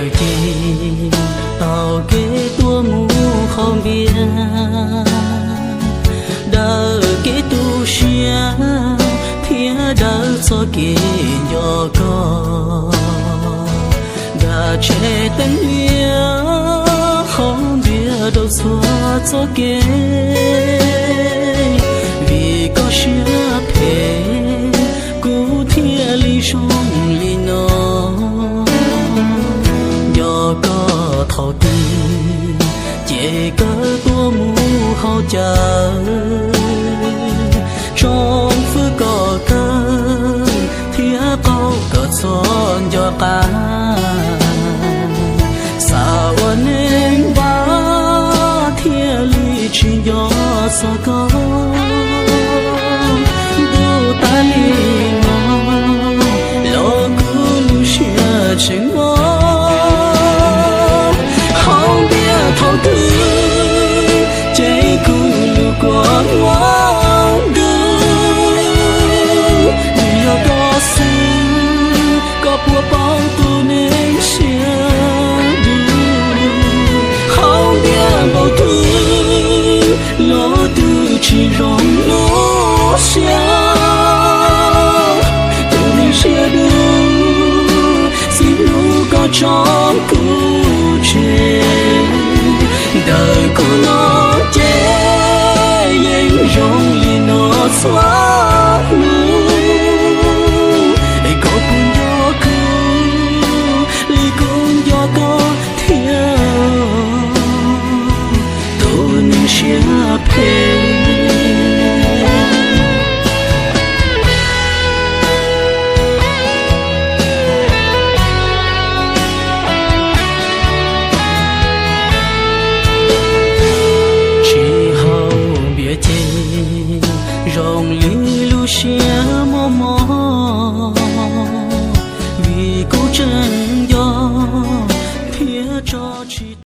Ces taug kev tuaj mus hauv npias, daws kev tu siab thiab daws txoj kev nco koj. Nram tsheb teeb liab hauv npias rau txhua txoj kev, vim koj siab phem kuv thiaj li zoo li no. Nco koj thaum twg ces kawg tuaj mus haus cawv, tsoom fwv koj kawg thiab qaug koj txhua nco qab. Xav ua neeg npab thiaj li tsis nco txog koj. Ntuj tas li no los kuv lub siab tseem mob. Haus npias thaum twg ces kuv lub kua muag ntuj. Vim yog koj xwb koj puas paub tus neeg siab dub. Haus npias npaum twg los twb tsis zoo lub siab. Tus neeg siab dub, txij hnub koj tso kuv tseg, ntawm kuv no ces yeej zoo li no txhua hnub. Es koj puas nco kuv li kuv nco koj thiab, tus neeg siab phem? Tsis haus npias ces zoo li lub siab mob mob, vim kuv tseem nco thiab tso tsis